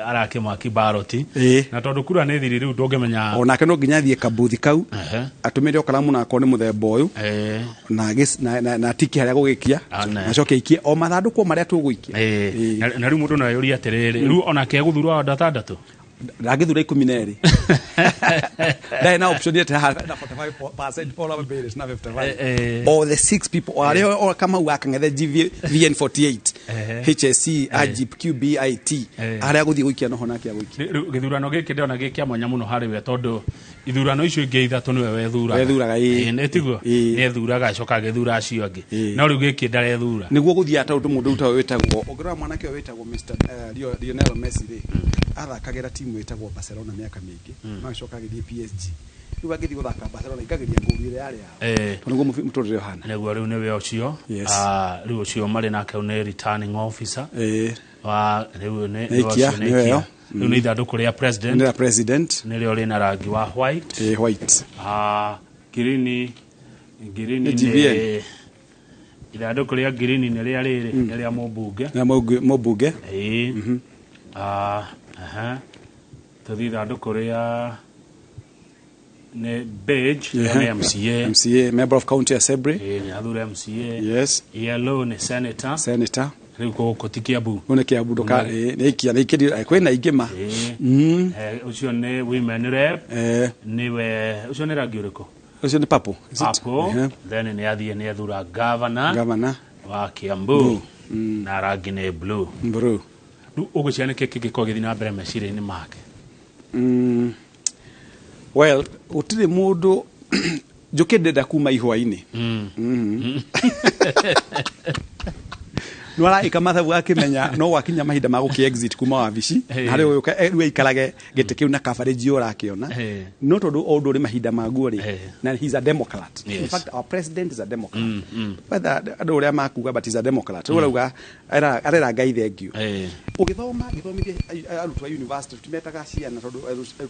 Arakĩmaki ballot. Na tondũ kura nĩ thiri, rĩu ndũngĩmenya. Onake no nginya athiĩ kabuthi kau, atũmĩre o karamu nako nĩ mũthemba ũyũ, na tiki harĩa gũgĩkia. Acoke aikie o mathandũkũ marĩa tũgũikia. Na rĩu mũndũ no eyũrie atĩrĩrĩ, rĩu onake egũthurwo andũ atandatũ? Ndangĩthura 12, ndarĩ na option yet haha na 45% probability na 55. All the six people o arĩa o Kamau wa Kang'ethe GV, VN48, HSC, AGIP, QBIT, harĩa gũthiĩ gũikia noho nake agũikia. Rĩu gĩthurano gĩkĩ ndĩrona gĩ kĩa mwanya mũno harĩ we, tondũ ithurano icio ingĩ ithatũ nĩwe wethuraga. Wethuraga, ĩĩ. Ĩĩ, nĩ tiguo? Ĩĩ. Nĩ ethuraga, acoka agĩthura acio angĩ. No rĩu gĩkĩ ndarethura. Nĩguo gũthiaga, tondũ mũndũ ũyũ wĩtagwo, ũngĩrora mwanake ũyũ wĩtagwo Mr Lionel Messi rĩ, athakagĩra timu ĩtagwo Barcelona mĩaka mĩingĩ, no agĩcoka agĩthiĩ PSG. Rĩu angĩthiĩ gũthaka Barcelona, ingagĩria ngũru ĩrĩa yarĩ yao. Tondũ nĩguo mũtũrĩre ũhana. Nĩguo rĩu nĩwe ũcio. Yes. Ah, rĩu ũcio marĩ nake nĩ returning officer wa rĩu nĩ Nĩ ikia, ũcio nĩ nĩwe ikia. yo. Rĩu nĩ ithandũkũ rĩa president. Nĩ ya president. Nĩrĩo rĩna rangi wa white. White. Ah, green, green. Nĩ GVN. Nĩ ithandũkũ rĩa green, nĩ rĩa rĩrĩ, nĩ rĩa mũmbunge. Na mũmbunge. Ĩĩ. Ah, aha. Tũthiĩ ithandũkũ rĩa nĩ beige, rĩa nĩ MCA. MCA, member of county assembly. Ĩĩ, nĩ athure MCA. Yellow nĩ senator. Senator. Rĩu gũkũ ti Kiambu. Kũ nĩ Kiambu, ndũka nĩ ikia nĩ ikĩri kwĩna ingĩ ma. Ĩĩ. Ũcio nĩ women rep. Nĩwe ũcio nĩ rangi ũrĩkũ? Ũcio nĩ purple, is it? Purple. Then nĩ athiĩ nĩ athura governor Governor. wa Kiambu, na rangi nĩ blue. Blue. Rĩu ũgwĩciria nĩkĩ kĩngĩkorwo gĩthiĩ na mbere meciria-inĩ make? Well, gũtirĩ mũndũ njũkĩ ndenda kuma ihũa-inĩ. Nĩ aragĩka mathabu akĩmenya no gwakinya mahinda ma gũkĩ exit kuma wabici, na harĩa ũyũka rĩu aikarage gĩtĩ kĩu na coverage ũyũ ũrakĩona. No tondũ o ũndũ ũrĩ mahinda maguo rĩ, na he's a Democrat. In fact, our president is a Democrat, whether andũ ũrĩa makuga, but he's a Democrat. Rĩu arauga arera Ngai thengiũ. Ũgĩthoma, ngĩthomithia arutwo a university, tũtimetaga ciana tondũ arutwo a